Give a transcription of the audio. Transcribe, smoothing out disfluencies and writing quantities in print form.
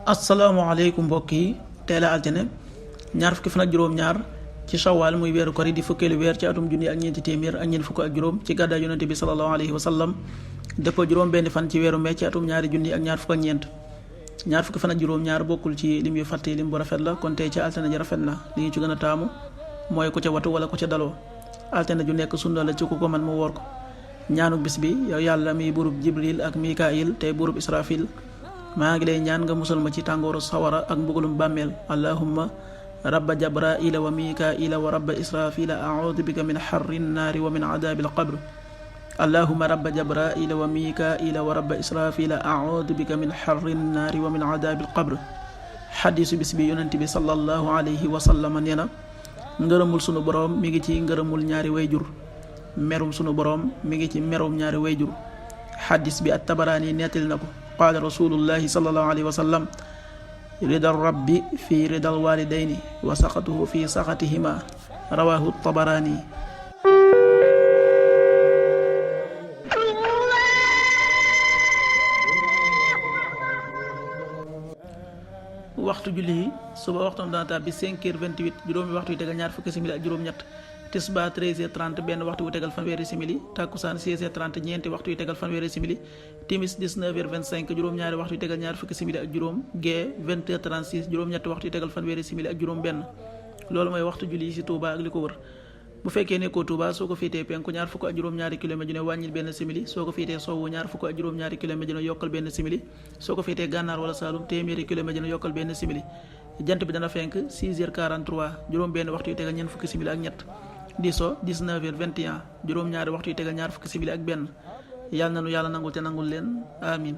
asalaamaaleykum mbokk yi teel a altine ñaar fukki fan ak juróom-ñaar ci shawaal muy weeru kori di fukkeelu weer ci atum junni ak ñeenti téeméer ak ñeent fukk ak juróom ci gàddaay yonente bi sallallahu alayhi wa sallam dëppoo juróom benn fan ci weeru mee ci atum ñaari junni ak ñaar fukk ak ñeent ñaar fukki fan ak juróom-ñaar bokkul ci lim yu fàtte lim bu rafet la kon tey ci altine ji rafet na li ñu ci gën a taamu mooy ku ca watu wala ku ca daloo altine ju nekk sunna la ci ku ko man mu woor ko ñaanu bis bi yow yàlla mi burub jibril ak mikail tey burub israfil maa ngi lay ñaan nga musal ma ci tàngooru sawara ak mbugalum bàmmeel allahumma rabba jabraila wa mikaila wa rabba israfila a'udhu bika min harri nnaari wa min adabil qabr allahumma rabba jabraila wa mikaila wa rabba israfila a'udhu bika min harri nnaari wa min adabil qabr xadiisu bis bi yonent bi sallallahu alayhi wa sallam nee na ngërëmul sunu boroom mi ngi ci ngërëmul ñaari wayjur merum sunu boroom mi ngi ci merum ñaari wayjur xadiis bi at-Tabaraani nettali na ko qaala rasulullahi sallallahu alayhi wa sallam ridal rabbi fi ridal walidayni wa saxatuhu fi saxatihima rawahu Tabaraani. waxtu julli yi suba waxtam dana tàbbi 5h28 juróomi waxtu yu tegal ñaar fukki simili ak juróom-ñett tisba 13h30 benn waxtu yu tegal fanweeri simili takkusaan 16h30 ñeenti waxtu yu tegal fanweeri simili timis 19h25 juróom-ñaari waxtu yu tegal ñaar fukki simili ak juróom gee 20h36 juróom-ñetti waxtu yu tegal fanweeri simili ak juróom benn loolu mooy waxtu julli yi ci Touba ak li ko wër bu fekkee nekkoo Touba soo ko féetee penku ñaar fukk ak juróom-ñaari kilomètre ju ne wàññil benn simili soo ko féetee sowwu ñaar fukk ak juróom-ñaari kilomètre ju ne yokkal benn simili soo ko féetee gànnaar wala Saalum téeméeri kilomètre ju ne yokkal benn simili jant bi dana fenk 6h43 juróom benn waxtu yu tegal ñeent fukki simili ak ñett di so 19h21 juróom-ñaari waxtu yu tegal ñaar fukki simili ak benn yàlla nanu yàlla nangul te nangul leen amin